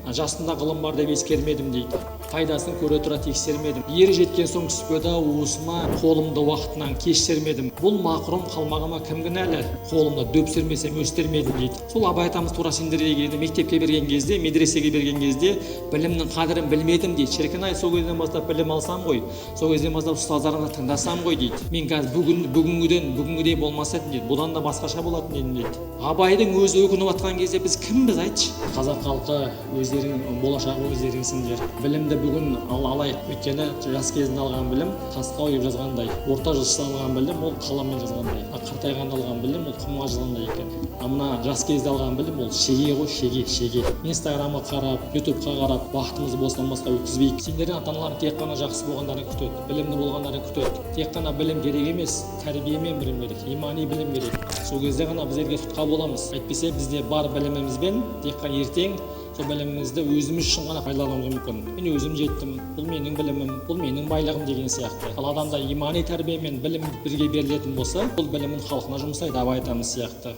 Жасымда ғылым бар деп ескермедім дейді, пайдасын көре тұра тексермедім. Ер жеткен соң түспеді ау уысыма, қолымды уақытынан кеш сермедім. Бұл мақұрым қалмағыма кім кінәлі, қолымда дөп сермесем өстермедім дейді. Сол Абай атамыз тура сендерге келгенде, мектепке берген кезде, медресеге берген кезде білімнің қадірін білмедім дейді. Шіркін ай, сол кезден бастап білім алсам ғой, сол кезден бастап ұстаздарымды тыңдасам ғой дейді. Мен қазір бүгін бүгінгіден бүгінгідей болмас едім дейді, бұдан да басқаша болатын едім дейді. Абайдың өзі өкініп жатқан кезде біз кімбіз, айтшы? Қазақ халқы, өздерің болашағы өздеріңсіңдер. Білімді бүгін алайық, өйткені жас кезінде алған білім тасқа ойып жазғандай, орта жаста алған білім ол қаламмен жазғандай, ал қартайғанда алған білім ол құмға жазғандай екен. Ал мына жас кезде алған білім ол шеге ғой, шеге, шеге. Инстаграмға қарап, Ютубқа қарап уақытымызды бостан босқа өткізбейік. Сендердің ата аналарың тек қана жақсы болғандарын күтеді, білімді болғандарын күтеді. Тек қана білім керек емес, тәрбиемен білім керек, имани білім керек. Сол кезде ғана біз елге тұтқа боламыз. Әйтпесе бізде бар білімімізбен тек қана ертең сол білімімізді өзіміз үшін ғана пайдалануымыз мүмкін. Мен өзім жеттім, бұл менің білімім, бұл менің байлығым деген сияқты. Ал адамда имани тәрбие мен білім бірге берілетін болса, ол білімін халқына жұмсайды, Абай атамыз сияқты.